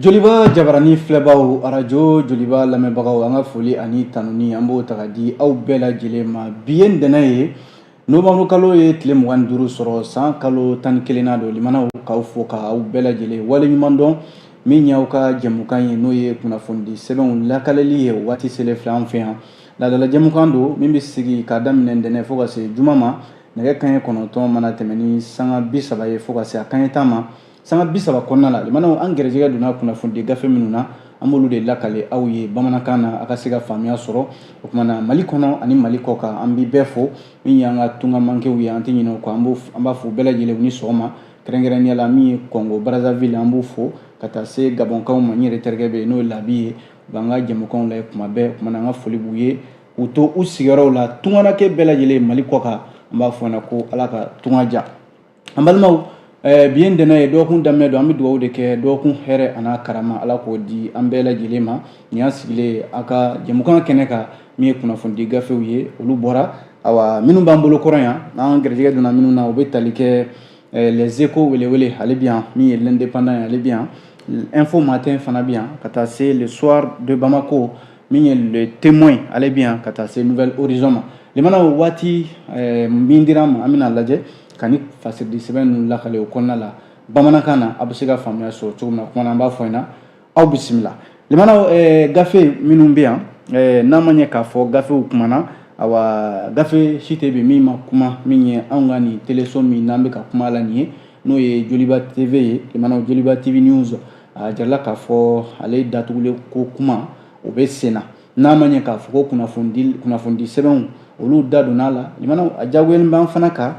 Joliba jabarani filɛbaw, arajo Joliba lamɛnbagaw, an ka foli ani tanuni, an b'o ta ka di aw bɛɛ lajɛlen ma. Bi ye ntɛnɛn ye, novembre kalo ye tile 25 sɔrɔ, san kalo 11nan don. Limanaw, k'aw fo ka aw bɛɛ lajɛlen waleɲuman dɔn. Min y'aw ka jɛmukan ye, n'o ye kunnafonidi sɛbɛnw lakaleli ye, waati selen filɛ an fɛ yan. Laadala jɛmukan don min bɛ sigi ka daminɛ ntɛnɛn fo ka se juma ma, nɛgɛ kanɲɛ 9 mana tɛmɛ ni sanga 30 ye fo ka se a kanɲɛ 10 ma. Sanga 30 kɔnɔna la, limanaw, an gɛrɛjɛgɛ donna kunnafonidi gafe minnu na, an b'olu de lakale aw ye bamanankan na, a ka se ka faamuya sɔrɔ. O tuma na, Mali kɔnɔ ani Mali kɔ kan, an bi bɛɛ fo. Min y'an ka tungamankew ye, an tɛ ɲinɛ o kɔ, an b'a fo bɛɛ lajɛlen u ni sɔgɔma, kɛrɛnkɛrɛnnenya la min ye Kɔngo Brazzaville, an b'u fo ka taa se Gabɔnkaw ma. N yɛrɛ terikɛ bɛ yen, n'o ye Labi ye, u b'an ka jɛmukanw lajɛ kuma bɛɛ. O tuma na, an ka foli b'u ye k'u to u sigiyɔrɔw la. Tungarakɛ bɛɛ lajɛlen Mali kɔ kan, an b'a fɔ ɲɛna ko Ala ka tunga diya. An balimaw, bi ye ntɛnɛn ye, dɔgɔkun daminɛ don. An bɛ dugawu de kɛ, dɔgɔkun hɛrɛ a n'a karama, Ala k'o di an bɛɛ lajɛlen ma. Nin y'an sigilen a ka jɛmukan kɛnɛ kan, min ye kunnafonidi gafew ye, olu bɔra. Awa, minnu b'an bolo kɔrɔ yan, n'an gɛrɛjɛgɛ donna minnu na, o bɛ tali kɛ Les Échos, welewele, ale bi yan. Min ye L'Indépendant ye, ale bi yan. Info Matin fana bi yan, ka taa se Le Soir de Bamako. Min ye Le Témoin, ale bi yan, ka taa se Nouvel Horizon ma. Limana, o waati min dira an ma, an bɛna lajɛ ka ni fasiridi sɛbɛn ninnu lakale o kɔnɔna la bamanankan na, a bɛ se ka faamuya sɔrɔ cogo min na. Kuma na, an b'a fɔ ɲɛna, aw bisimila. Limanaw, gafe minnu bɛ yan, n'a ma ɲɛ k'a fɔ gafew kumana, awa, gafe si tɛ bi min ma kuma min ye anw ka nin teleso min n'an bɛ ka kuma la nin ye, n'o ye Joliba TV ye. Limanaw, Joliba TV News, a jirala k'a fɔ ale datugulen ko kuma o bɛ sen na. N'a ma ɲɛ k'a fɔ ko kunnafonidi sɛbɛnw, olu da donna a la, limanaw, a diyagoyalen b'an fana kan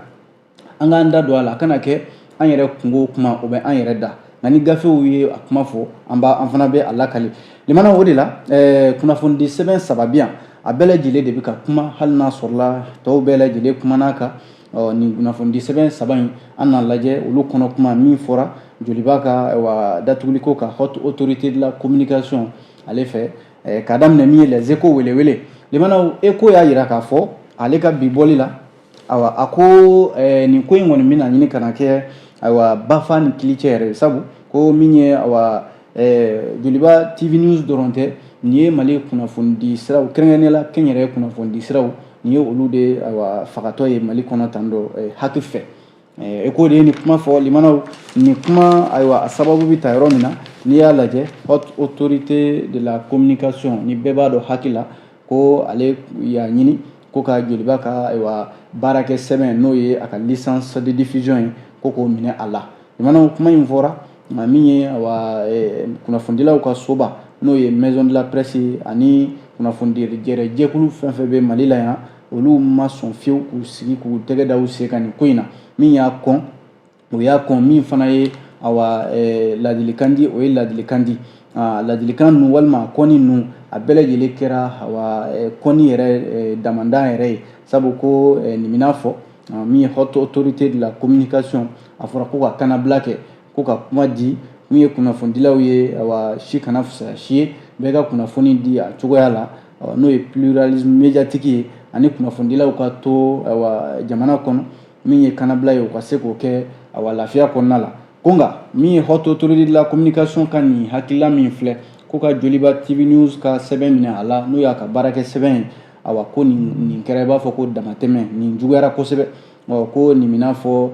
an k'an da don a la. A kana kɛ an yɛrɛ kungo kuma, o bɛ an yɛrɛ da, nka ni gafew ye a kuma fɔ, an b'a an fana bɛ a lakali. Limanaw, o de la kunnafonidi sɛbɛn saba bi yan, a bɛɛ lajɛlen de bɛ ka kuma, hali n'a sɔrɔla tɔw bɛɛ lajɛlen kumana kan. Nin kunnafonidi sɛbɛn saba in, an n'a lajɛ olu kɔnɔ kuma min fɔra Joliba ka wa datuguliko ka Haute Autorité de la Communication ale fɛ. K'a daminɛ min ye Les Échos, welewele. Limanaw, Écho y'a jira k'a fɔ ale ka bi bɔli la, awa, a ko nin ko in kɔni bɛna ɲini ka na kɛ, ayiwa, bafa ni kilicɛ yɛrɛ, sabu ko min ye, awa, Joliba TV News dɔrɔn tɛ, nin ye Mali kunnafonidi siraw, kɛrɛnkɛrɛnnenya la kɛnyɛrɛye kunnafonidi siraw, nin ye olu de, ayiwa, fagatɔ ye Mali kɔnɔ tan dɔ HAC fɛ. Écho de ye nin kuma fɔ. Limanaw, nin kuma, ayiwa, a sababu bɛ ta yɔrɔ min na, n'i y'a lajɛ, Haute Autorité de la Communication, ni bɛɛ b'a dɔn HAC la, ko ale y'a ɲini ko ka Joliba ka, ayiwa, baarakɛ sɛbɛn, n'o ye a ka licence de diffusion ye, ko k'o minɛ a la. Limanaw, kuma in fɔra nka min ye, ayiwa, kunnafonidilaw ka soba, n'o ye Maison de la Presse ye, ani kunnafonidi jɛkulu fɛn fɛn bɛ Mali la yan, olu ma sɔn fiyewu k'u sigi k'u tɛgɛ da u sen kan nin ko in na. Min y'a kɔn, o y'a kɔn. Min fana ye, awa, ladilikan di, o ye ladilikan di. Ladilikan ninnu walima kɔni ninnu, a bɛɛ lajɛlen kɛra, awa, kɔni yɛrɛ damandan yɛrɛ ye, sabu ko nin bɛna fɔ min ye Haute Autorité de la Communication, a fɔra ko ka kannabila kɛ, ko ka kuma di min ye kunnafonidilaw ye, awa, si kana fisaya si ye, bɛɛ ka kunnafoni di a cogoya la, n'o ye pluralisme médiatique ye, ani kunnafonidilaw ka to, ayiwa, jamana kɔnɔ. Min ye kannabila ye, u ka se k'o kɛ, awa, lafiya kɔnɔna la. Ko nka min ye Haute Autorité de la Communication ka nin hakilila min filɛ, ko ka Joliba TV News ka sɛbɛn minɛ a la, n'o y'a ka baarakɛ sɛbɛn ye, awa, ko nin kɛra i b'a fɔ ko damatɛmɛ, nin juguyara kosɛbɛ. Ɔ ko nin bɛna fɔ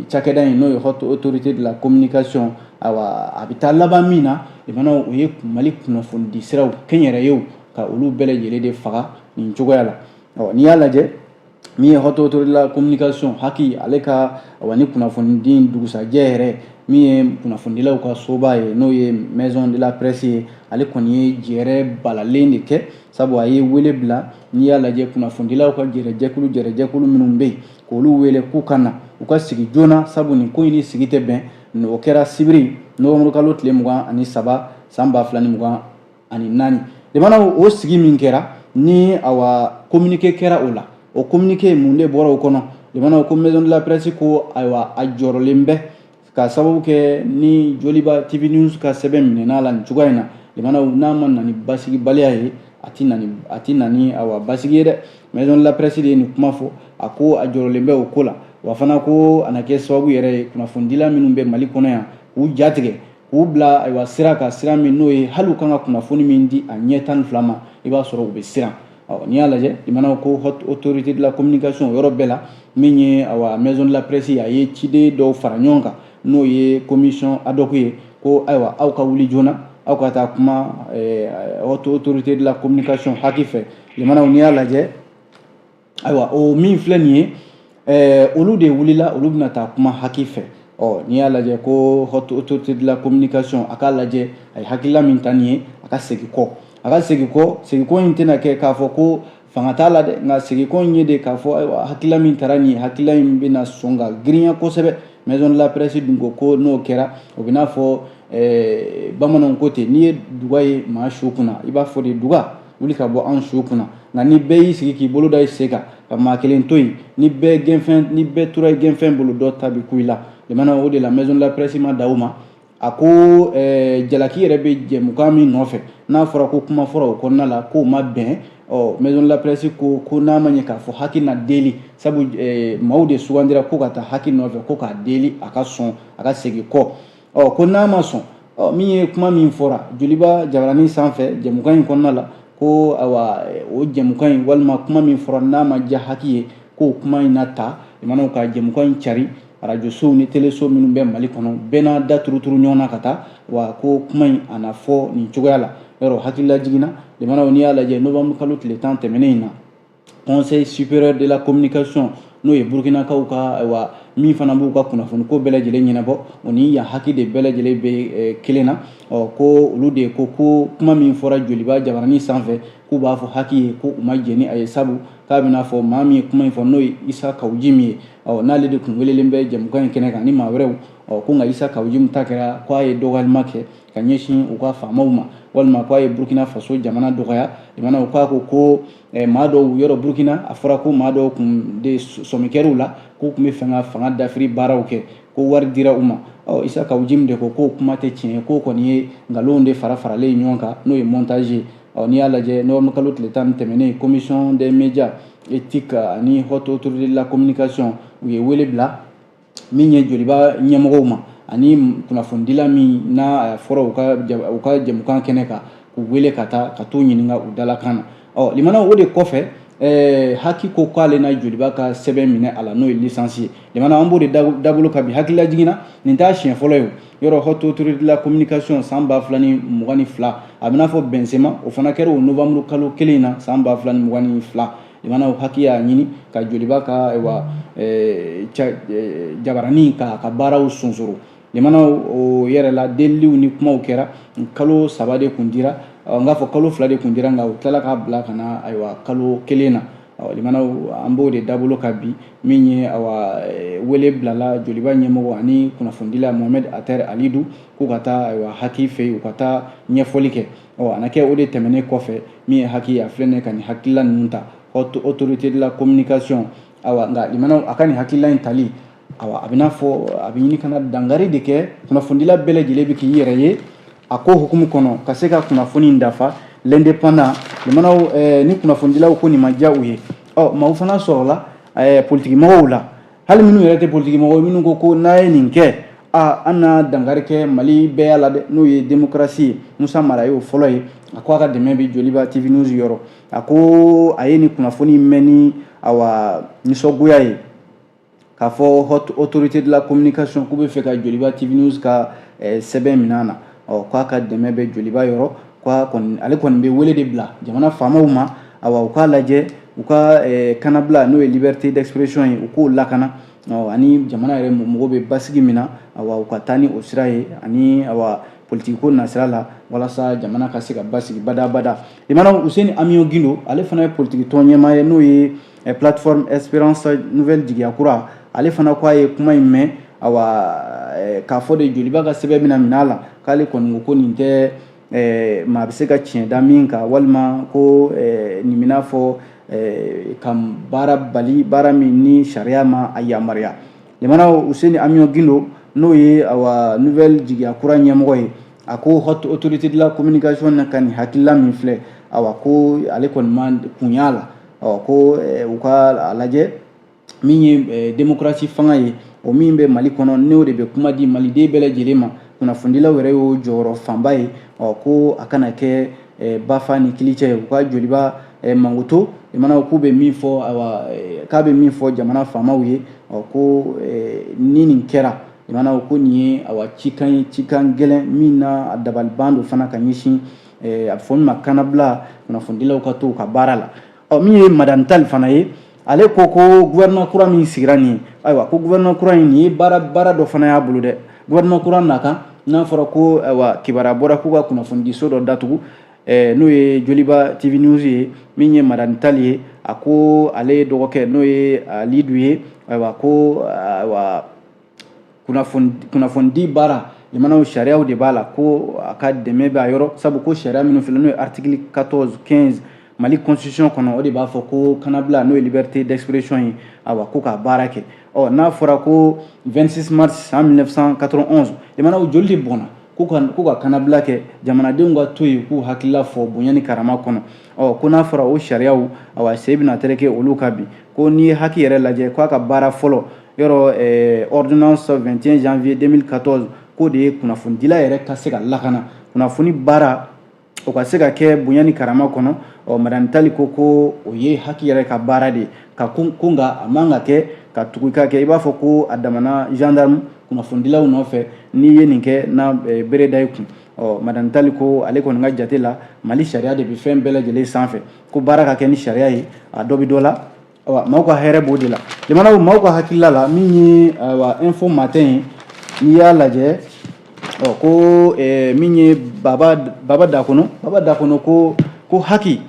cakɛda in, n'o ye Haute Autorité de la Communication, ayiwa, a bɛ taa laban min na, o ye Mali kunnafonidi siraw kɛnyɛrɛyew ka olu bɛɛ lajɛlen de faga nin cogoya la. Ɔ n'i y'a lajɛ, min ye Haute Autorité de la Communication, HAC, ale ka, awa, ni kunnafonidi dugusajɛ yɛrɛ, min ye kunnafonidilaw ka soba ye, n'o ye Maison de la Presse ye, ale kɔni ye jɛrɛ balalen de kɛ, sabu a ye wele bila. N'i y'a lajɛ, kunnafonidilaw ka jɛrɛjɛkulu minnu bɛ yen, k'olu wele k'u ka na u ka sigi joona, sabu nin ko in ni sigi tɛ bɛn. O kɛra sibiri, novembre kalo tile 23, san 2024. Limanaw, o sigi min kɛra ni, awa, communiqué kɛra o la, o communiqué, mun de bɔra o kɔnɔ? Limanaw, ko Maison de la Presse ko, ayiwa, a jɔrɔlen bɛ ka sababu kɛ ni Joliba TV News ka sɛbɛn minɛna la nin cogoya in na. Limanaw, n'a ma na ni basigibaliya ye, a ti na ni, awa, basigi ye dɛ. Maison de la Presse de ye nin kuma fɔ. A ko a jɔrɔlen bɛ o ko la, wa fana ko a na kɛ sababu yɛrɛ ye kunnafonidila minnu bɛ Mali kɔnɔ yan, k'u jatigɛ, k'u K'u bila ayiwa sira kan, sira min n'o ye hali u kan ka kunnafoni min di a ɲɛ 12 ma, i b'a sɔrɔ u bɛ siran. Ɔ, n'i y'a lajɛ, limanaw, ko Haute Autorité de la Communication, o yɔrɔ bɛɛ la, min ye awa Maison de la Presse, a ye ciden dɔw fara ɲɔgɔn kan, n'o ye commission ad hoc ye, ko ayiwa, aw ka wuli joona, aw ka taa kuma Haute Autorité de la Communication HAC fɛ. Limanaw, n'i y'a lajɛ, ayiwa, o min filɛ nin ye, olu de wulila, olu bɛna taa kuma HAC fɛ. Ɔ, n'i y'a lajɛ, ko Haute Autorité de la Communication a k'a lajɛ, a ye hakilila min ta nin ye, a ka segin kɔ, a ka segin kɔ. Segin kɔ in tɛna kɛ k'a fɔ ko fanga t'a la dɛ, nka segin kɔ in ye de k'a fɔ ayiwa, hakilila min taara nin ye, hakilila in bɛna sɔn ka girinya kosɛbɛ. Maison de la Presse dun ko ko n'o kɛra, o bɛ n'a fɔ bamananw ko ten, n'i ye duga ye maa su kunna, i b'a fɔ de duga wuli ka bɔ an su kunna. Nka ni bɛɛ y'i sigi k'i bolo da i sen kan ka maa kelen to yen, ni bɛɛ gɛnfɛn, ni bɛɛ tora i gɛnfɛn bolo, dɔ ta bɛ ku i la. Limana, o de la Maison de la Presse ma da o ma. A ko jalaki yɛrɛ bɛ jɛmukan min nɔfɛ, n'a fɔra ko kuma fɔra o kɔnɔna la k'o ma bɛn. Ɔ, Maison de la Presse ko ko n'a ma ɲɛ k'a fɔ HAC na deli, sabu maaw de sugandira ko ka taa HAC nɔfɛ, ko k'a deli a ka sɔn, a ka segin kɔ. Ɔ, ko n'a ma sɔn, ɔ, min ye kuma min fɔra Joliba jabaranin sanfɛ jɛmukan in kɔnɔna la, ko ayiwa, o jɛmukan in walima kuma min fɔra, n'a ma diya HAC ye, k'o kuma in na ta, limanaw, ka jɛmukan in cari arajosow ni teleso minnu bɛ Mali kɔnɔ, bɛɛ n'a da turuturu ɲɔgɔn na ka taa wa, ko kuma in a na fɔ nin cogoya la. Yɔrɔ hakilila jiginna. Limanaw, n'i y'a lajɛ, novembre kalo tile 10 tɛmɛnen in na, Conseil supérieur de la Communication, n'o ye Burukinakaw ka ayiwa min fana b'u ka kunnafoni ko bɛɛ lajɛlen ɲɛnabɔ, o ni yan HAC de bɛɛ lajɛlen bɛ kelen na. Ɔ, ko olu de ko ko kuma min fɔra Joliba jabaranin sanfɛ, k'u b'a fɔ HAC ye ko u ma jɛn ni a ye, sabu k'a bɛna fɔ maa min ye kuma in fɔ, n'o ye Isa Kawu Jim ye, ɔ, n'ale de tun welelen bɛ jɛmukan in kɛnɛ kan ni maa wɛrɛw. Ɔ, ko nka Isa Kawu Jim ta kɛra k'a ye dɔgɔyalima kɛ ka ɲɛsin u ka faamaw ma, walima k'a ye Burukina Faso jamana dɔgɔya. Limanaw, k'a ko ko maa dɔw yɔrɔ Burukina, a fɔra ko maa dɔw kun de sɔmi kɛr'u la k'u tun bɛ fɛ ka fanga dafiri baaraw kɛ, ko wari dira u ma. Ɔ, Isa Kawu Jim de ko k'o kuma tɛ tiɲɛ ye, k'o kɔni ye nkalonw de fara faralen ɲɔgɔn kan, n'o ye montage ye. Ɔ, n'i y'a lajɛ, novembre kalo tile 10 tɛmɛnen, Commission des médias éthique ani Haute Autorité de la Communication, u ye wele bila min ye Joliba ɲɛmɔgɔw ma ani kunnafonidila min n'a fɔra u ka jɛmukan kɛnɛ kan, k'u wele ka taa ka t'u ɲininka u dalakan na. Ɔ, limanaw, o de kɔfɛ, HAC ko k'ale na Joliba ka sɛbɛn minɛ a la, n'o ye licence ye. Limanaw, an b'o de dabolo ka bi hakilila jiginna. Nin t'a siɲɛ fɔlɔ ye. Yɔrɔ Haute Autorité de la Communication, san 2022, a bɛ n'a fɔ bɛnsema, o fana kɛra o novembre kalo kelen in na san 2022. Limanaw, HAC y'a ɲini ka Joliba ka ayiwa jabaranin k'a ka baaraw sonsoro. Limanaw, o yɛrɛ la, deliliw ni kumaw kɛra. Kalo 3 de kun dira, n k'a fɔ kalo 2 de kun dira, nka u tilala k'a bila ka na ayiwa kalo 1 na. Limanaw, an b'o de dabolo ka bi min ye, awa, wele bilala Joliba ɲɛmɔgɔ ani kunnafonidila Mohamed Ater Alidu k'u ka taa ayiwa HAC fɛ yen, u ka taa ɲɛfɔli kɛ. Ɔ, a na kɛ o de tɛmɛnen kɔfɛ, min ye HAC ye, a filɛ nin ye ka nin hakilila ninnu ta, Haute Autorité de la Communication. Awa, nka limanaw, a ka nin hakilila in tali, awa, a bɛ n'a fɔ a bɛ ɲini ka na dankari de kɛ kunnafonidila bɛɛ lajɛlen bɛ k'i yɛrɛ ye a ko hukumu kɔnɔ ka se ka kunnafoni in dafa. L'Indépendant, limanaw, ni kunnafonidilaw ko nin ma diya u ye, ɔ, maaw fana sɔrɔla politiki mɔgɔw la, hali minnu yɛrɛ tɛ politiki mɔgɔw, minnu ko ko n'a ye nin kɛ, a an na dankari kɛ Mali bɛɛ la dɛ, n'o ye démocratie ye. Musa Mara y'o fɔlɔ ye. A ko a ka dɛmɛ bɛ Joliba TV News yɔrɔ. A ko a ye nin kunnafoni mɛn ni awa nisɔngoya ye, k'a fɔ Haute Autorité de la Communication k'u bɛ fɛ ka Joliba TV News ka sɛbɛn minɛ a na. Ɔ, k'a ka dɛmɛ bɛ Joliba yɔrɔ, k'a kɔni, ale kɔni bɛ wele de bila jamana faamaw ma, awa, u k'a lajɛ u ka kanabila, n'o ye liberté d'expression ye, u k'o lakana, ani jamana yɛrɛ mɔgɔw bɛ basigi min na, awa, u ka taa ni o sira ye, ani awa politiki ko nasira la, walasa jamana ka se ka basigi badabada. Limanaw, Useni Amion Gindo, ale fana ye politiki tɔn ɲɛmaa ye, n'o ye Plateforme Espérance Nouvelle, Jigiya Kura. Ale fana ko a ye kuma in mɛn, awa, k'a fɔ de Joliba ka sɛbɛn bɛna minɛ a la, k'ale kɔni ko ko nin tɛ maa bɛ se ka tiɲɛ da min kan, walima ko nin bɛna fɔ ka baara bali, baara min ni sariya ma a yamaruya. Limanaw, Useni Amion Gindo, n'o ye awa Nouvelle Jigiya Kura ɲɛmɔgɔ ye, a ko Haute Autorité de la Communication na ka nin hakilila min filɛ, awa, ko ale kɔni ma kun y'a la. Ɔ, ko u ka a lajɛ, min ye démocratie fanga ye, o min bɛ Mali kɔnɔ, n'o de bɛ kuma di maliden bɛɛ lajɛlen ma. kunnafonidilaw yɛrɛ y'o jɔyɔrɔ fanba ye. Ɔ ko a kana kɛ bafa ni kilicɛ ye, u ka Joliba mankutu limanaw k'u bɛ min fɔ, ayiwa, k'a bɛ min fɔ jamana faamaw ye. Ɔ ko ni nin kɛra, limanaw, ko nin ye, ayiwa, cikan ye, cikan gɛlɛn min na a dabaliban don fana ka ɲɛsin a bɛ fɔ min ma kannabila, kunnafonidilaw ka to u ka baara la. Ɔ min ye Madani Tali fana ye, ale ko ko gouvernement kura min sigira nin ye, ayiwa, ko gouvernement kura in, nin ye baara dɔ fana y'a bolo dɛ. Gouvernement kura na kan n'a fɔra ko, ayiwa, kibaruya bɔra k'u ka kunnafonidiso dɔ datugu, n'o ye Joliba TV News ye. Min ye Madani Tali ye, a ko ale dɔgɔkɛ, n'o ye Alidu ye, ayiwa, ko, ayiwa, kunnafonidi baara, limanaw, sariyaw de b'a la, ko a ka dɛmɛ b'a yɔrɔ, sabu ko sariya minnu filɛ, n'o ye article 14, 15 Mali constitution kɔnɔ, o de b'a fɔ ko kanabila, n'o ye liberté d'expression ye, awa, ko k'a baara kɛ. Ɔ n'a fɔra ko 26 mars san 1991, limanaw, joli de bɔnna ko ka kanabila kɛ, jamanadenw ka to yen k'u hakilila fɔ bonya ni karama kɔnɔ. Ɔ ko n'a fɔra o sariyaw, awa, sen bɛna tereke olu ka bi. Ko n'i ye HAC yɛrɛ lajɛ, k'a ka baara fɔlɔ yɔrɔ, ordonnance 21 janvier 2014, k'o de ye kunnafonidila yɛrɛ ka se ka lakana, kunnafoni baara o ka se ka kɛ bonya ni karama kɔnɔ. Ɔ Madani Tali ko ko o ye HAC yɛrɛ ka baara de ye ka ko, nka a man ka kɛ ka tugu ka kɛ i b'a fɔ ko a damana gendarme kunnafonidilaw nɔfɛ, n'i ye nin kɛ na bere da i kun. Ɔ Madani Tali ko ale kɔni ka jate la, Mali sariya de bɛ fɛn bɛɛ lajɛlen sanfɛ, ko baara ka kɛ ni sariya ye, a dɔ bɛ dɔ la. Awa, maaw ka hɛrɛ b'o de la. Limanaw, maaw ka hakilila la, min ye, ayiwa, Info Matin ye, n'i y'a lajɛ, ɔ ko min ye Baba Dakono, Baba Dakono ko HAC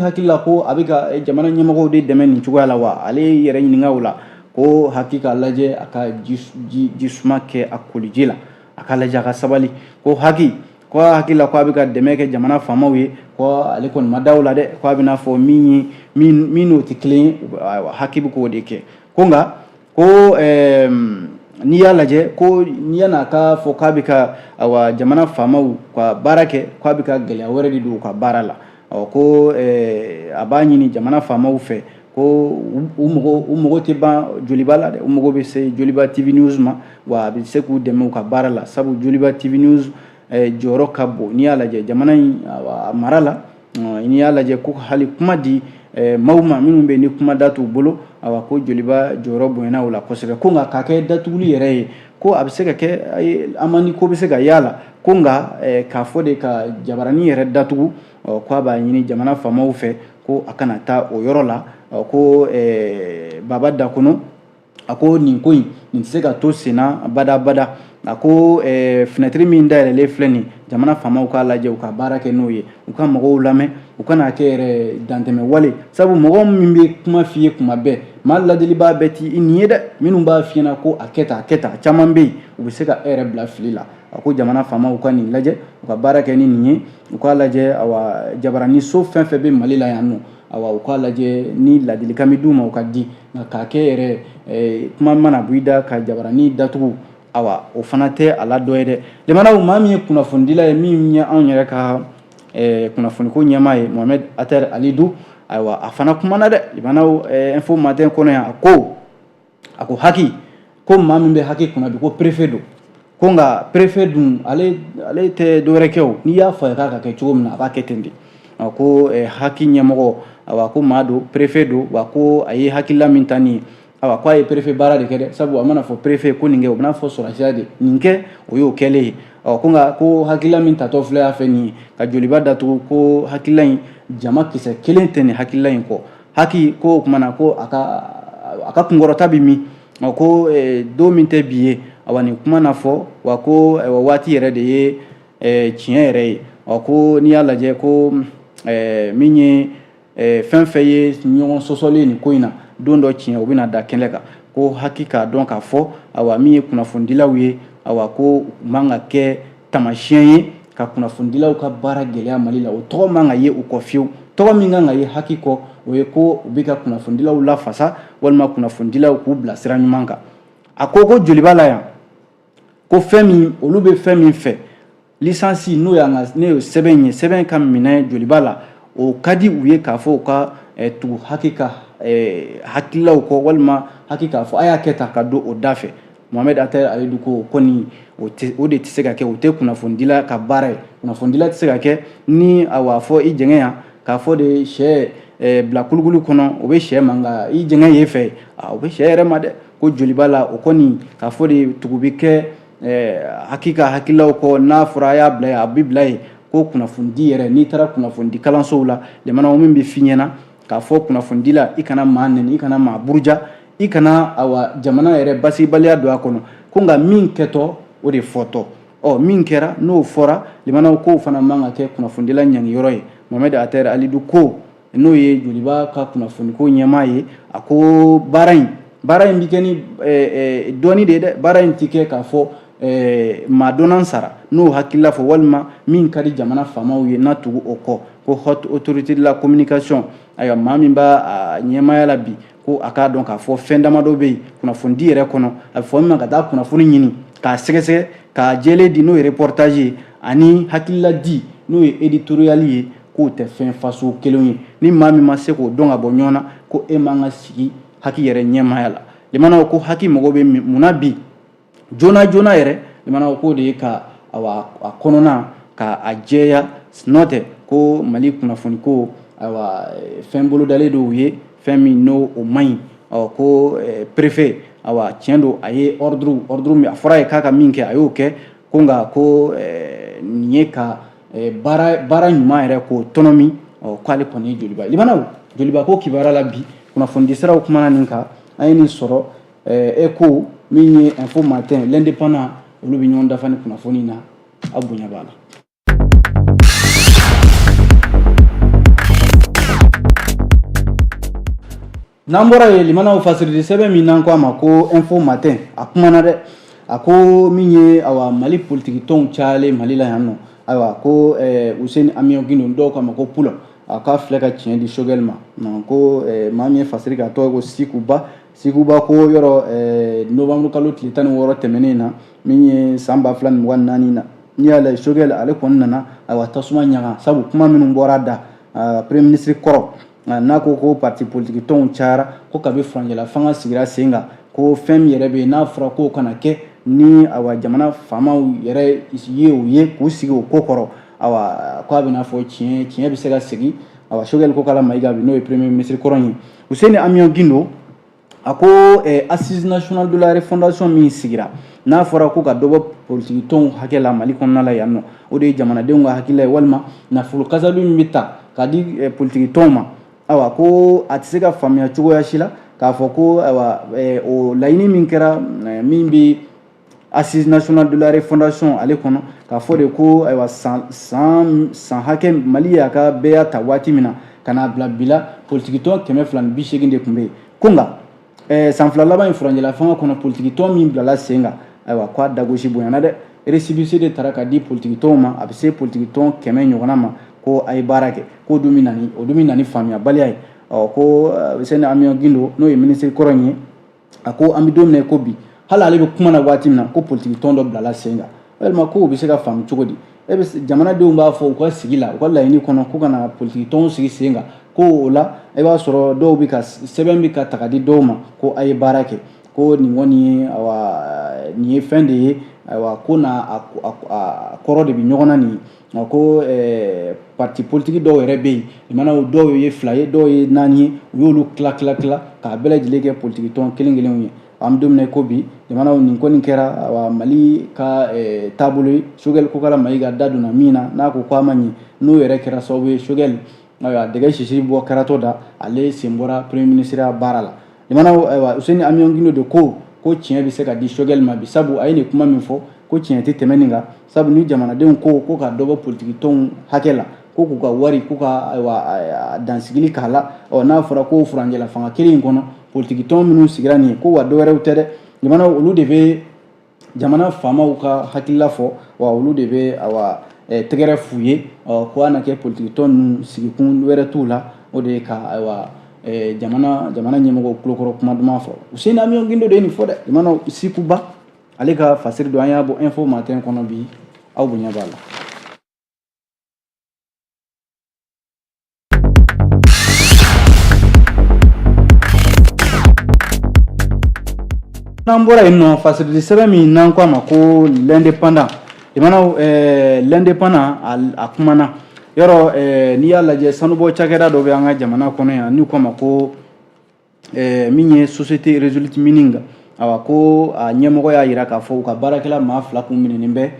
hakili la ko a bɛ ka jamana ɲɛmɔgɔw de dɛmɛ nin cogoya la wa? Ale yɛrɛ ɲininka o la. Ko HAC k'a lajɛ, a ka ji suma kɛ a koliji la, a ka lajɛ, a ka sabali. Ko HAC ko a hakili la ko a bɛ ka dɛmɛ kɛ jamana faamaw ye, ko ale kɔni ma da o la dɛ. Ko a bɛna fɔ min ye min n'o tɛ kelen ye, ayiwa, HAC bɛ k'o de kɛ. Ko nka ko n'i y'a lajɛ, ko n'i y'a k'a fɔ k'a bɛ ka, ayiwa, jamana faamaw ka baara kɛ, k'a bɛ ka gɛlɛya wɛrɛ de don u ka baara la. Ɔ ko a b'a ɲini jamana faamaw fɛ ko u mago tɛ ban Joliba la dɛ, u mago bɛ se Joliba TV News ma, wa a bɛ se k'u dɛmɛ u ka baara la, sabu Joliba TV News jɔyɔrɔ ka bon. N'i y'a lajɛ jamana in a mara la, n'i y'a lajɛ ko hali kuma di maaw ma minnu bɛ ni kuma da t'u bolo, awa, ko Joliba jɔyɔrɔ bonyana o la kosɛbɛ. Ko nka k'a kɛ datuguli yɛrɛ ye, ko a bɛ se ka kɛ amani ko bɛ se ka y'a la. Ko nka k'a fɔ de ka jabaranin yɛrɛ datugu, ko a b'a ɲini jamana faamaw fɛ ko a kana taa o yɔrɔ la. Ko Baba Dakono a ko nin ko in, nin tɛ se ka to senna badabada. A ko fenêtre min dayɛlɛlen filɛ nin, jamana faamaw k'a lajɛ, u ka baara kɛ n'o ye, u ka mɔgɔw lamɛn, u kana kɛ yɛrɛ dantɛmɛ wale, sabu mɔgɔ min bɛ kuma f'i ye kuma bɛɛ, maa ladilibaa bɛɛ t'i nin ye dɛ. Minnu b'a f'i ɲɛna ko a kɛ tan, a kɛ tan, caman bɛ yen, u bɛ se ka e yɛrɛ bila fili la. A ko jamana faamaw ka nin lajɛ, u ka baara kɛ ni nin ye, u k'a lajɛ, awa, jabaranin so fɛn fɛn bɛ Mali la yan nɔ, awa, u k'a lajɛ ni ladilikan bɛ d'u ma, u ka di. Nka k'a kɛ yɛrɛ kuma mana bɔ i da ka jabaranin datugu, awa, o fana tɛ a la dɔ ye dɛ. Limanaw, maa min ye kunnafonidila ye, min ye anw yɛrɛ ka kunnafoniko ɲɛmaa ye, Mohamed Ater Alidou, ayiwa, a fana kumana dɛ. Limanaw, Info Matin kɔnɔ yan, a ko HAC, ko maa min bɛ HAC kunna bi, ko préfet don. Ko nka préfet dun, ale tɛ dɔwɛrɛ kɛ o, n'i y'a fɔ a ye k'a ka kɛ cogo min na, a b'a kɛ ten de. Ko HAC ɲɛmɔgɔ, awa, ko maa don, préfet don, wa ko a ye hakilila min ta nin ye, awa, ko a ye préfet baara de kɛ dɛ, sabu a mana fɔ préfet ko nin kɛ, o bɛna fɔ sɔrɔsiya de nin kɛ, o y'o kɛlen ye. Ɔ ko nka ko hakilila min tatɔ filɛ a fɛ nin ye ka Joliba datugu, ko hakilila in, jama kisɛ kelen tɛ nin hakilila in kɔ. HAC ko o kumana ko a ka kunkɔrɔta bɛ min? Ɔ ko don min tɛ bi ye, awa, nin kuma na fɔ wa, ko waati yɛrɛ de ye tiɲɛ yɛrɛ ye. Ɔ ko n'i y'a lajɛ, ko min ye fɛn fɛn ye ɲɔgɔn sɔsɔlen nin ko in na, don dɔ tiɲɛ o bɛna da kɛnɛ kan. Ko HAC k'a dɔn k'a fɔ, awa, min ye kunnafonidilaw ye, awa, ko u man ka kɛ tamasiyɛn ye ka kunnafonidilaw ka baara gɛlɛya Mali la. O tɔgɔ man ka ye u kɔ fiyewu. Tɔgɔ min kan ka ye HAC kɔ, o ye ko u bɛ ka kunnafonidilaw lafasa walima kunnafonidilaw k'u bila sira ɲuman kan. A ko ko Joliba la yan, ko fɛn min olu bɛ fɛn min fɛ, licence, n'o y'an ka ne ye sɛbɛn ye, sɛbɛn ka minɛ Joliba la, o ka di u ye k'a fɔ u ka tugu HAC ka hakililaw kɔ, walima HAC k'a fɔ a y'a kɛ tan ka don o da fɛ. Mohamed Attaher Alidou ko kɔni o de tɛ se ka kɛ, o tɛ kunnafonidila ka baara ye. Kunnafonidila tɛ se ka kɛ ni awa fɔ i jɛngɛ yan k'a fɔ de sɛ bila kulukulu kɔnɔ, o bɛ sɛ ma, nka i jɛngɛ yen fɛ, o bɛ sɛ yɛrɛ ma dɛ. Ko Joliba la, o kɔni k'a fɔ de tugu bɛ kɛ HAQUI ka hakililaw kɔ, n'a fɔra a y'a bila yen, a bɛ bila yen. Ko kunnafonidi yɛrɛ, n'i taara kunnafonidi kalansow la, limanaw, min bɛ f'i ɲɛna k'a fɔ kunnafonidila, i kana maa nɛni, i kana maa buruja, i kana awa jamana yɛrɛ basigibaliya don a kɔnɔ. Ko nka min kɛtɔ, o de fɔtɔ, ɔ min kɛra n'o fɔra, limanaw, k'o fana man ka kɛ kunnafonidila ɲangiyɔrɔ ye. Mohamed Attaher Alidou ko, n'o ye Joliba ka kunnafoniko ɲɛmaa ye, a ko baara in bɛ kɛ ni dɔɔni de ye dɛ. Baara in tɛ kɛ k'a fɔ maa dɔnna sara n'o hakilila fɔ, walima min ka di jamana faamaw ye n'a tugu o kɔ. Ko Haute Autorité de la Communication, ayiwa, maa min b'a ɲɛmaaya la bi, ko a k'a dɔn k'a fɔ fɛn damadɔ bɛ yen kunnafonidi yɛrɛ kɔnɔ, a bɛ fɔ min ma ka taa kunnafoni ɲini k'a sɛgɛsɛgɛ k'a jɛlen di, n'o ye reportage ye, ani hakilila di, n'o ye éditorial ye, k'o tɛ fɛn faso kelen ye. Ni maa min ma se k'o dɔn ka bɔ ɲɔgɔn na, ko e man ka sigi HAQUI yɛrɛ ɲɛmaaya la. Limanaw, ko HAQUI mago bɛ mun na bi joona joona yɛrɛ? Limanaw, k'o de ye ka awa a kɔnɔna ka a jɛya. N'o tɛ, ko Mali kunnafoni ko ayiwa fɛn bolodalen dɔw ye, fɛn min n'o o man ɲi. Ɔ ko préfet, awa tiɲɛ don, a ye ordre min a fɔra ye k'a ka min kɛ, a y'o kɛ. Ko nka ko nin ye ka baara ɲuman yɛrɛ k'o tɔnɔmi. Ɔ k'ale kɔni ye Joliba. Limanaw, Joliba ko kibaruya la bi, kunnafonidi siraw kumana nin kan. An ye nin sɔrɔ Eco, min ye Info Matin, L'Indépendant, olu bɛ ɲɔgɔn dafa ni kunnafoni na. Aw bonya b'a la. N'an bɔra yen, limanaw, fasiridi sɛbɛn min n'an ko a ma ko Info Matin, a kumana dɛ. A ko min ye awa Mali politiki tɔnw cayalen Mali la yan nɔ, ayiwa, ko Useni Amiɔn Gindo, dɔw k'a ma ko Pulɔ, a k'a filɛ ka tiɲɛ di Choguel ma. Ko maa min ye fasiri k'a tɔgɔ ko Sikuba. Sikuba ko yɔrɔ novembre kalo tile 16 tɛmɛnen na, min ye san 2024 na, n'i y'a lajɛ, Choguel ale kɔni nana ayiwa tasuma ɲaga, sabu kuma minnu bɔra da premier ministre kɔrɔ n'a ko ko parti politique tɔnw cayara, ko kabi furancɛla fanga sigira sen kan, ko fɛn min yɛrɛ bɛ yen n'a fɔra k'o kana kɛ, ni awa jamana faamaw yɛrɛ ye o ye k'u sigi o ko kɔrɔ, awa ko a bɛna fɔ tiɲɛ bɛ se ka segin. Awa Choguel Kokala Mayiga bi, n'o ye premier ministre kɔrɔ ye, Useni Amiɔn Gindo, a ko Assise nationale de la refondation min sigira, n'a fɔra ko ka dɔ bɔ politiki tɔnw hakɛ la Mali kɔnɔna la yan nɔ, o de ye jamanadenw ka hakilila ye, walima nafolo kasabi min bɛ ta k'a di politiki tɔnw ma, ayiwa, ko a tɛ se ka faamuya cogoya si la k'a fɔ ko ayiwa o laɲini min kɛra min bɛ Assise nationale de la refondation ale kɔnɔ, k'a fɔ de ko ayiwa san hakɛ Mali y'a ka bɛɛya ta waati min na ka n'a bila bi la, politiki tɔn 280 de tun bɛ yen. Ko nka san 2 laban in furancɛla fanga kɔnɔ, politiki tɔn min bilala sen kan, ayiwa, k'a dagosi bonyana dɛ. Récépissé de taara ka di politiki tɔnw ma, a bɛ se politiki tɔn 100 ɲɔgɔnna ma, ko a ye baara kɛ, k'o dun bɛ na ni o dun bɛ na ni faamuyabaliya ye. Ɔ ko Useni Amiɔn Gindo, n'o ye minisiri kɔrɔ in ye, a ko an bɛ don min na ko bi, hali ale bɛ kuma na waati min na, ko politiki tɔn dɔ bilala sen kan, walima ko o bɛ se ka faamu cogo di? E bɛ jamanadenw b'a fɔ u ka sigi la, u ka laɲini kɔnɔ, ko ka na politiki tɔnw sigi sen kan, ko o la i b'a sɔrɔ dɔw bɛ ka sɛbɛn bɛ ka ta ka di dɔw ma ko a ye baara kɛ, ko nin kɔni ye ayiwa nin ye fɛn de ye, ayiwa, ko n'a a kɔrɔ de bɛ ɲɔgɔn na nin ye. Ko parti politique dɔw yɛrɛ bɛ yen, limanaw, dɔw ye 2 ye, dɔw ye 4 ye, u y'olu tila tila tila k'a bɛɛ lajɛlen kɛ politiki tɔn kelen kelenw ye. An bɛ don min na ko bi, limanaw, nin kɔni kɛra awa Mali ka taabolo ye. Choguel Kokala Mayiga da donna min na, n'a ko k'a ma ɲɛ, n'o yɛrɛ kɛra sababu ye Choguel, ayiwa, dɛgɛ sisi bɔ kɛratɔ da, ale sen bɔra premier ministre ya baara la. Limanaw, ayiwa, Useni Amiɔn Gindo de ko ko tiɲɛ bɛ se ka di Choguel ma bi, sabu a ye nin kuma min fɔ, ko tiɲɛ tɛ tɛmɛ nin kan, sabu ni jamanadenw ko ko ka dɔ bɔ politiki tɔnw hakɛ la, ko k'u ka wari ko ka ayiwa dansigili k'a la. Ɔ n'a fɔra ko furancɛla fanga kelen in kɔnɔ, politiki tɔn minnu sigira nin ye, ko wa dɔwɛrɛw tɛ dɛ, jamana olu de bɛ jamana faamaw ka hakilila fɔ, wa olu de bɛ awa tɛgɛrɛ f'u ye. Ɔ ko a na kɛ politiki tɔn ninnu sigikun wɛrɛ t'u la, o de ye ka ayiwa jamana ɲɛmɔgɔw tulokɔrɔ kuma duman fɔ. Useni Amiɔn Gindo de ye nin fɔ dɛ. Jamana Sikuba ale ka fasiri don, an y'a bɔ Info Matin kɔnɔ bi. Aw bonya b'a la. N'an bɔra yen nɔ, fasirili sɛbɛn min n'an ko a ma ko L'Indépendant, limanaw, L'Indépendant a kumana yɔrɔ. N'i y'a lajɛ, sanubɔ cakɛda dɔ bɛ an ka jamana kɔnɔ yan n'u ko a ma ko min ye société Resolute Mining. Awa, ko a ɲɛmɔgɔ y'a jira k'a fɔ u ka baarakɛla maa 2 kun minɛnen bɛ,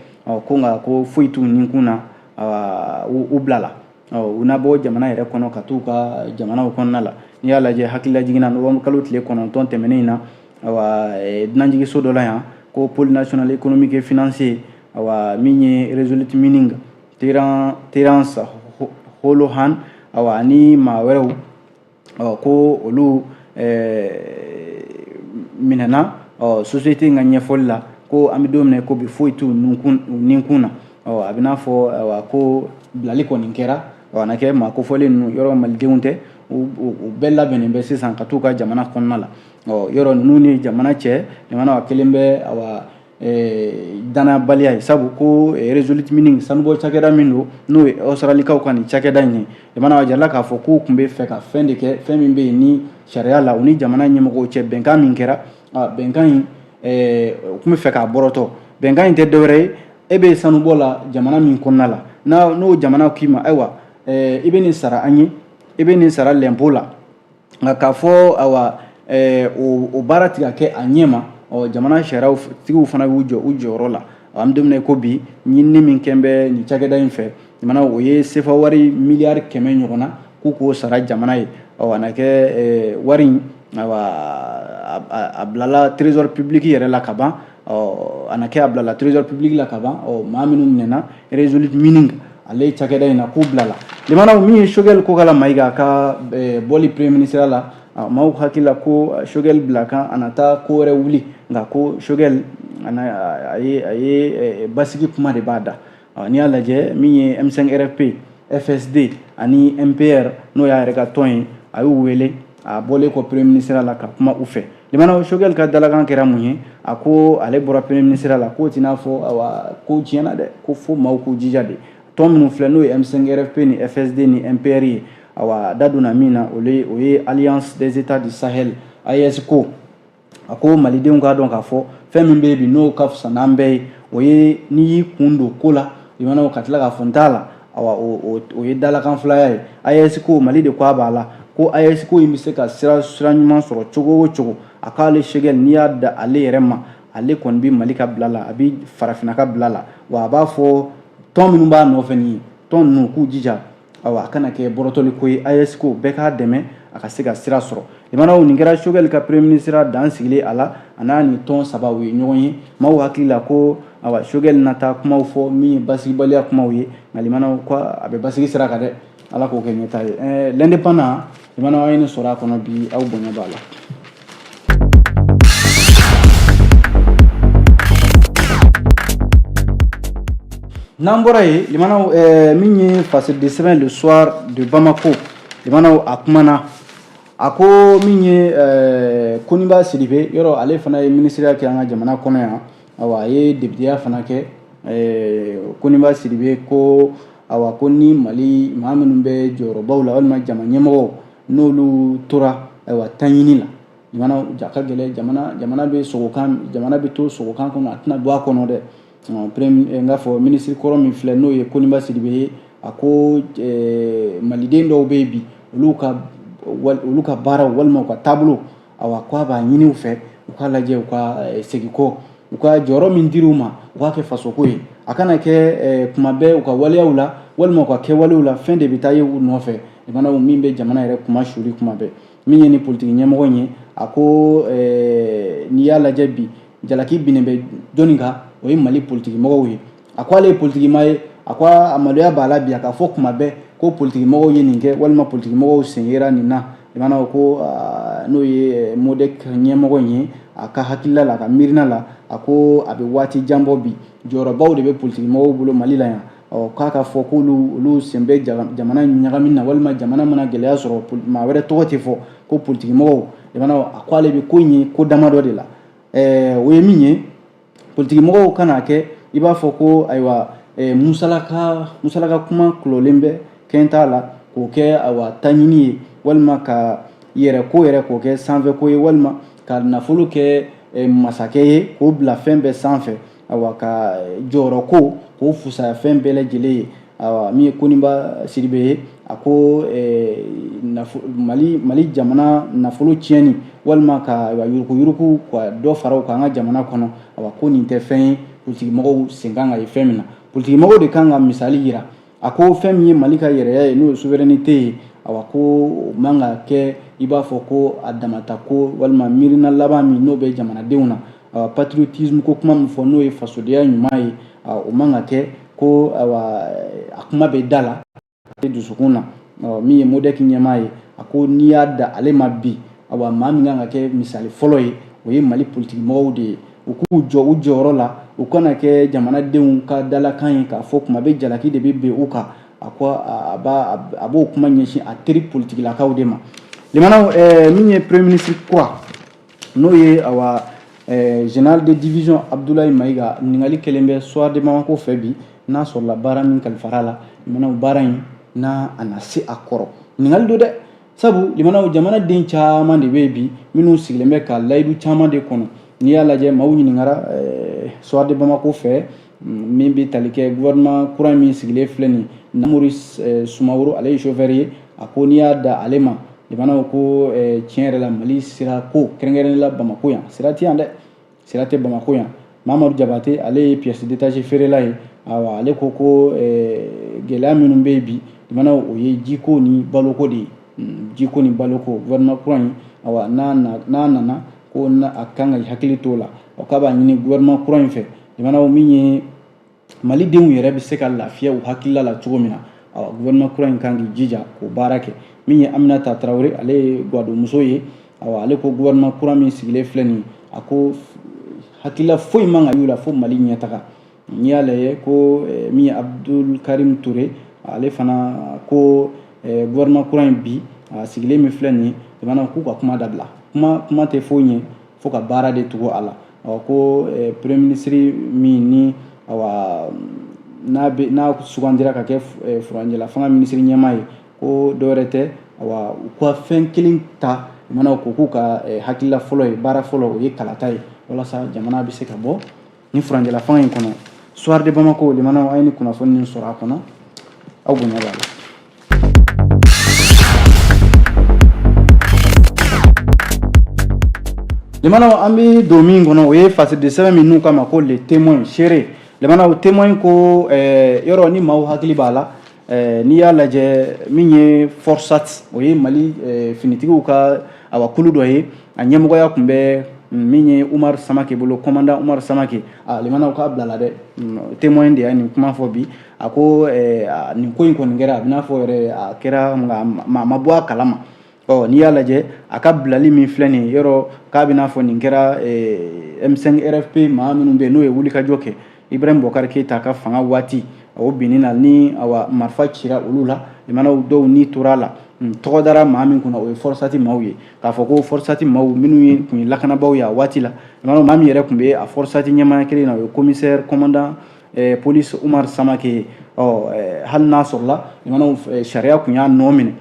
ko nka ko foyi t'u nikun na, u bilala, u na bɔ jamana yɛrɛ kɔnɔ ka t'u ka jamanaw kɔnɔna la. N'i y'a lajɛ, hakililajigin na, novembre kalo tile 9 tɛmɛnen in na, awa, dunanjiginso dɔ la yan ko Pôle national économique et financier, awa, min ye Resolute Mining, Terence Holohan, awa, ani maa wɛrɛw, ko olu minɛna. Société in ka ɲɛfɔli la, ko an bɛ don min na ko bi, foyi t'u ninkun na. A bɛ n'a fɔ, awa, ko bilali kɔni kɛra. A na kɛ maa kofɔlen ninnu yɔrɔ malidenw tɛ, u bɛɛ labɛnnen bɛ sisan ka t'u ka jamana kɔnɔna la. Yɔrɔ ninnu ni jamana cɛ, jamana kelen bɛ, awa, danayabaliya ye, sabu ko Resolute Mining, sanubɔ cakɛda min don, n'o ye Australikaw ka nin cakɛda in ye, jamana a jirala k'a fɔ k'u tun bɛ fɛ ka fɛn de kɛ, fɛn min bɛ yen ni sariya la u ni jamana ɲɛmɔgɔw cɛ bɛnkan min kɛra, bɛnkan in u tun bɛ fɛ k'a bɔrɔtɔ. Bɛnkan in tɛ dɔwɛrɛ ye, e bɛ sanubɔ la jamana min kɔnɔna la, n'o jamana k'i ma, ayiwa, i bɛ nin sara an ye, i bɛ nin sara lɛnpo la, nka k'a fɔ, ayiwa, o baara tɛ ka kɛ a ɲɛ ma, jamana sariya tigiw fana b'u jɔ u jɔyɔrɔ la. An bɛ don min na ko bi, ɲinini min kɛn bɛ nin cakɛda in fɛ jamana, o ye sefa wari miliyari 100 ɲɔgɔn na k'u k'o sara jamana ye. A na kɛ wari in, ayiwa, a bilala trésor public yɛrɛ la ka ban. A na kɛ a bilala trésor public la ka ban. Maa minnu minɛna Resolute Mining ale cakɛda in na, k'u bilala. Limanaw, min ye Choguel Kokala Mayiga ka bɔli premier ministre la, maaw hakili la ko Choguel bila kan a na taa ko wɛrɛ wuli, nka ko Choguel a ye basigi kuma de b'a da. N'i y'a lajɛ, min ye M5 RFP, FSD ani MPR, n'o y'a yɛrɛ ka tɔn ye, a y'u wele a bɔlen kɔ premier ministre la ka kuma u fɛ. Limanaw, Choguel ka dalakan kɛra mun ye? A ko ale bɔra premier ministre la, k'o t'i n'a fɔ, awa, ko tiɲɛna dɛ, ko fo maaw k'u jija de. Tɔn minnu filɛ, n'o ye M5 RFP ni FSD ni MPR ye, awa, da donna min na, o ye Alliance des États du Sahel, AES. Ko a ko malidenw k'a dɔn k'a fɔ fɛn min bɛ yen bi, n'o ka fisa n'an bɛɛ ye, o ye n'i y'i kun don ko la, limanaw, ka tila k'a fɔ n t'a la, awa, o ye dalakan filaya ye. AES ko, Mali de ko a b'a la, ko AES ko in bɛ se ka sira ɲuman sɔrɔ cogo o cogo, a k'ale Choguel, n'i y'a da ale yɛrɛ ma, ale kɔni bɛ Mali ka bila la, a bɛ farafinna ka bila la. Wa a b'a fɔ tɔn minnu b'a nɔfɛ nin ye, tɔn ninnu k'u jija, awa, a kana kɛ bɔrɔtɔli ko ye. AES ko bɛɛ k'a dɛmɛ a ka se ka sira sɔrɔ. Limanaw, nin kɛra Choguel ka premier ministre dan sigilen a la, a n'a ni tɔn 3 u ye ɲɔgɔn ye. Maaw hakili la ko, awa, Choguel na taa kumaw fɔ min ye basigibaliya kumaw ye, nka limanaw, ko a bɛ basigi sira kan dɛ. Ala k'o kɛ ɲɛtaa ye. L'Indépendant, limanaw, an ye nin sɔrɔ a kɔnɔ bi, aw bonya b'a la. N'an bɔra yen, limanaw, min ye fasiridi sɛbɛn Le Soir de Bamako, limanaw, a kumana, a ko min ye Koniba Sidibe, yɔrɔ ale fana ye minisiriya kɛ an ka jamana kɔnɔ yan, awa, a ye députéya fana kɛ. Koniba Sidibe ko, awa, ko ni Mali maa minnu bɛ jɔyɔrɔbaw la walima jama ɲɛmɔgɔw, n'olu tora, ayiwa, taɲini la, limanaw, ja ka gɛlɛn, jamana bɛ sogokan, jamana bɛ to sogokan kɔnɔ, a tɛna bɔ a kɔnɔ dɛ. N k'a fɔ minisiri kɔrɔ min filɛ, n'o ye Koniba Sidibe ye, a ko maliden dɔw bɛ yen bi, olu ka baaraw walima u ka taabolo, awa, ko a b'a ɲini u fɛ u k'a lajɛ, u ka segin kɔ, u ka jɔyɔrɔ min dir'u ma, u k'a kɛ fasoko ye, a kana kɛ kuma bɛɛ u ka waleyaw la walima u ka kɛwalew la, fɛn de bɛ taa ye u nɔfɛ, limanaw, min bɛ jamana yɛrɛ kuma suri kuma bɛɛ. Min ye ni politiki ɲɛmɔgɔ in ye, a ko n'i y'a lajɛ bi, jalaki binnen bɛ jɔnni kan? O ye Mali politiki mɔgɔw ye. A ko ale ye politiki maa ye, a ko a maloya b'a la bi a ka fɔ kuma bɛɛ ko politiki mɔgɔw ye nin kɛ walima politiki mɔgɔw sen yera nin na. Limanaw, ko n'o ye MODEC ɲɛmɔgɔ in ye, a ka hakilila la, a ka miirina la, a ko a bɛ waati jan bɔ bi, jɔyɔrɔbaw de bɛ politiki mɔgɔw bolo Mali la yan. Ɔ, k'a ka fɔ k'olu olu sen bɛ jamana ɲagami na walima jamana mana gɛlɛya sɔrɔ, maa wɛrɛ tɔgɔ tɛ fɔ, ko politiki mɔgɔw. Limanaw, a ko ale bɛ ko in ye ko damadɔ de la. O ye min ye, politiki mɔgɔw kana kɛ i b'a fɔ ko, ayiwa, musalaka kuma kulɔlen bɛ kɛn t'a la, k'o kɛ, ayiwa, taɲini ye, walima ka yɛrɛ ko yɛrɛ k'o kɛ sanfɛ ko ye, walima ka nafolo kɛ masakɛ ye, k'o bila fɛn bɛɛ sanfɛ, awa ka jɔyɔrɔ ko k'o fusaya fɛn bɛɛ lajɛlen ye. Awa min ye Koniba Sidibe ye, a ko Mali jamana nafolo tiɲɛni walima ka yuruguyurugu ka dɔ fara o kan an ka jamana kɔnɔ, awa ko nin tɛ fɛn ye politikimɔgɔw sen kan ka ye fɛn min na. Politikimɔgɔw de kan ka misali yira. A ko fɛn min ye Mali ka yɛrɛya ye, n'o ye souveraineté ye, awa ko o man ka kɛ i b'a fɔ ko a damata ko walima miirina laban min n'o bɛ jamanadenw na. Awa patriotisme ko kuma min fɔ, n'o ye fasodenya ɲuman ye, o man ka kɛ ko awa a kuma bɛ da la dusukun na. Min ye MODEC ɲɛmaa ye, a ko n'i y'a da ale ma bi, awa maa min kan ka kɛ misali fɔlɔ ye, o ye Mali politikimɔgɔw de ye. U k'u jɔ u jɔyɔrɔ la, u kana kɛ jamanadenw ka dalakan ye k'a fɔ kuma bɛ jalaki de bɛ bin u kan. A ko a b'o kuma ɲɛsin a teri politikilakaw de ma. Limanaw, min ye premier ministre kura, n'o ye awa général de division Abdoulaye Maïga, ɲininkali kɛlen bɛ Soir de Bamako fɛ bi, n'a sɔrɔla baara min kalifara la, limanaw, baara in n'a a na se a kɔrɔ. Ɲininkali don dɛ, sabu limanaw, jamanaden caman de bɛ yen bi minnu sigilen bɛ ka layidu caman de kɔnɔ. N'i y'a lajɛ, maaw ɲininkara Soir de Bamako fɛ min bɛ tali kɛ gouvernement kura min sigilen filɛ nin ye. Namori Sumaworo, ale ye chauffeur ye, a ko n'i y'a da ale ma, limanaw, ko tiɲɛ yɛrɛ la, Mali sira ko kɛrɛnkɛrɛnnen la Bamako yan, sira tɛ yan dɛ, sira tɛ Bamako yan. Mamadu Jabate, ale ye pièce détachée feerela ye, awa ale ko ko gɛlɛya minnu bɛ yen bi, limanaw, o ye jiko ni baloko de ye, jiko ni baloko. Gouvernement kura in, awa n'a nana, ko a kan ka hakili t'o la. O k'a b'a ɲini gouvernement kura in fɛ, limanaw, min ye malidenw yɛrɛ bɛ se ka lafiya u hakilila la cogo min na, awa gouvernement kura in kan k'i jija k'o baara kɛ. Min ye Aminata Tarawele, ale ye gwadonmuso ye, awa ale ko gouvernement kura min sigilen filɛ nin ye, a ko hakilila foyi man ka y'u la fo Mali ɲɛtaga. N'i y'a lajɛ ko min ye Abdul Karim Touré, ale fana ko gouvernement kura in bi a sigilen min filɛ nin ye, limanaw, k'u ka kuma dabila, kuma tɛ foyi ɲɛ fo ka baara de tugu a la. Ɔ ko premier ministre min ni awa n'a bɛ n'a sugandira ka kɛ furancɛla fanga minisiri ɲɛmaa ye, ko dɔwɛrɛ tɛ, awa u ka fɛn kelen ta, limanaw, ko k'u ka hakilila fɔlɔ ye, baara fɔlɔ, o ye kalata ye walasa jamana bɛ se ka bɔ ni furancɛla fanga in kɔnɔ. Soir de Bamako, limanaw, an ye ni kunnafoni nin sɔrɔ a kɔnɔ, aw bonya b'a la. Limanaw, an bɛ don min kɔnɔ, o ye fasidi sɛbɛn min n'u k'a ma ko Le Témoin, seere. Limanaw, Témoin ko yɔrɔ ni maaw hakili b'a la, n'i y'a lajɛ, min ye FORSAT, o ye Mali finitigiw ka awa kulu dɔ ye, a ɲɛmɔgɔya tun bɛ min ye Umar Samake bolo, commandant Umar Samake. A limanaw, k'a bilala dɛ. Témoin de y'a nin kuma fɔ bi. A ko nin ko in kɔni kɛra, a bɛ n'a fɔ yɛrɛ a kɛra, nka maa ma bɔ a kalama. Ɔ n'i y'a lajɛ, a ka bilali min filɛ nin ye, yɔrɔ k'a bɛ n'a fɔ nin kɛra M5 RFP maa minnu bɛ yen n'o ye wulikajɔ kɛ Ibrahim Boubacar Keita ka fanga waati o binni na, ni awa marifa cira olu la, limanaw, dɔw ni tora a la. Tɔgɔ dara maa min kunna, o ye FORSAT maaw ye, k'a fɔ ko FORSAT maaw minnu ye tun ye lakanabaaw ye a waati la. Limanaw, maa min yɛrɛ tun bɛ a FORSAT ɲɛmaaya kelen na, o ye commissaire commandant police Umar Samake ye. Ɔ hali n'a sɔrɔla, limanaw, sariya tun y'a nɔ minɛ,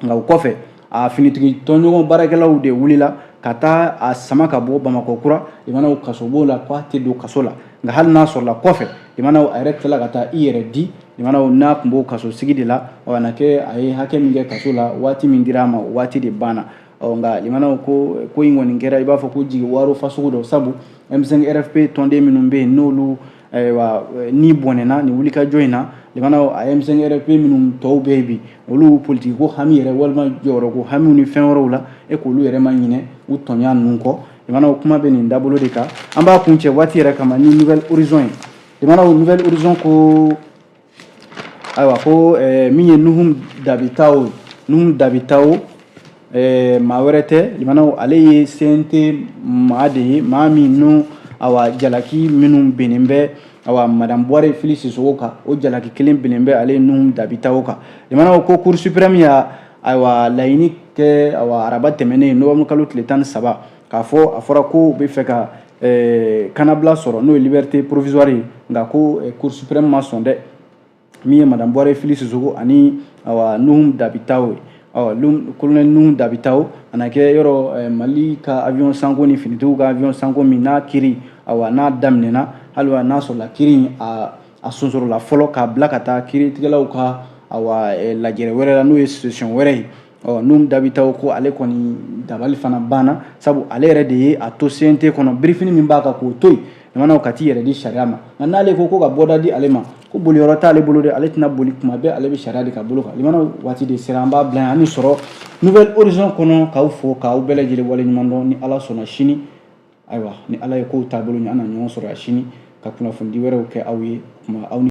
nka o kɔfɛ a finitigi tɔnɲɔgɔn baarakɛlaw de wulila ka taa a sama ka bɔ Bamakɔ kura, limanaw, kasobon la, k'a tɛ don kaso la. Nka hali n'a sɔrɔla kɔfɛ, limanaw, a yɛrɛ tilala ka taa i yɛrɛ di, limanaw, n'a tun b'o kaso sigi de la. Ɔ a na kɛ a ye hakɛ min kɛ kaso la, waati min dira a ma, o waati de banna. Ɔ nka limanaw, ko in kɔni kɛra i b'a fɔ ko jigi waro fasugu dɔ, sabu M5 RFP tɔnden minnu bɛ yen, n'olu ayiwa ni bɔnɛna nin wulikajɔ in na, limanaw, a M5 RFP minnu tɔw bɛ yen bi, olu politiki ko hami yɛrɛ walima jɔyɔrɔ ko hamiw ni fɛn wɛrɛw la, e k'olu yɛrɛ ma ɲinɛ u tɔɲa ninnu kɔ. Limanaw, kuma bɛ nin dabolo de kan. An b'a kuncɛ waati yɛrɛ kama ni Nouvel Horizon ye. Limanaw, Nouvel Horizon ko ayiwa ko min ye Nuhum Dabitao ye, Nuhum Dabitao, maa wɛrɛ tɛ, limanaw, ale ye CNT maa de ye, maa min n'o awa jalaki minnu binnen bɛ awa madame Buware Fili Sisoko kan, o jalaki kelen binnen bɛ ale Nuhum Dabitao kan. Limanaw, ko Cour suprême y'a ayiwa laɲini kɛ awa araba tɛmɛnen, novembre kalo tile 13, k'a fɔ a fɔra ko u bɛ fɛ ka kanabila sɔrɔ, n'o ye liberté provisoire ye, nka ko Cour suprême ma sɔn dɛ. Min ye madame Buware Fili Sisoko ani awa Nuhum Dabitao ye. Ɔ colonel Nouhoum Dabitao a na kɛ yɔrɔ Mali ka avion sanko ni finitigiw ka avion sanko min n'a kiri, awa, n'a daminɛna, hali n'a sɔrɔla kiri in a sonsorola fɔlɔ k'a bila ka taa kiiritigɛlaw ka, awa, lajɛrɛ wɛrɛ la, n'o ye session wɛrɛ ye. Ɔ Nouhoum Dabitao ko ale kɔni dabali fana banna, sabu ale yɛrɛ de ye a to CNT kɔnɔ, birifini min b'a kan k'o to yen, jamanaw ka t'i yɛrɛ di sariya ma. Nka n'ale ko ko ka bɔda di ale ma, ko boliyɔrɔ t'ale bolo dɛ, ale tɛna boli, kuma bɛɛ ale bɛ sariya de ka bolo kan. Limanaw, waati de sera, an b'a bila yan. An ni sɔrɔ Nouvel Horizon kɔnɔ, k'aw fo, k'aw bɛɛ lajɛlen waleɲuman dɔn. Ni Ala sɔnna sini, ayiwa, ni Ala ye kow taabolo ɲɛ, an na ɲɔgɔn sɔrɔ yan sini ka kunnafonidi wɛrɛw kɛ aw ye. Kuma aw ni.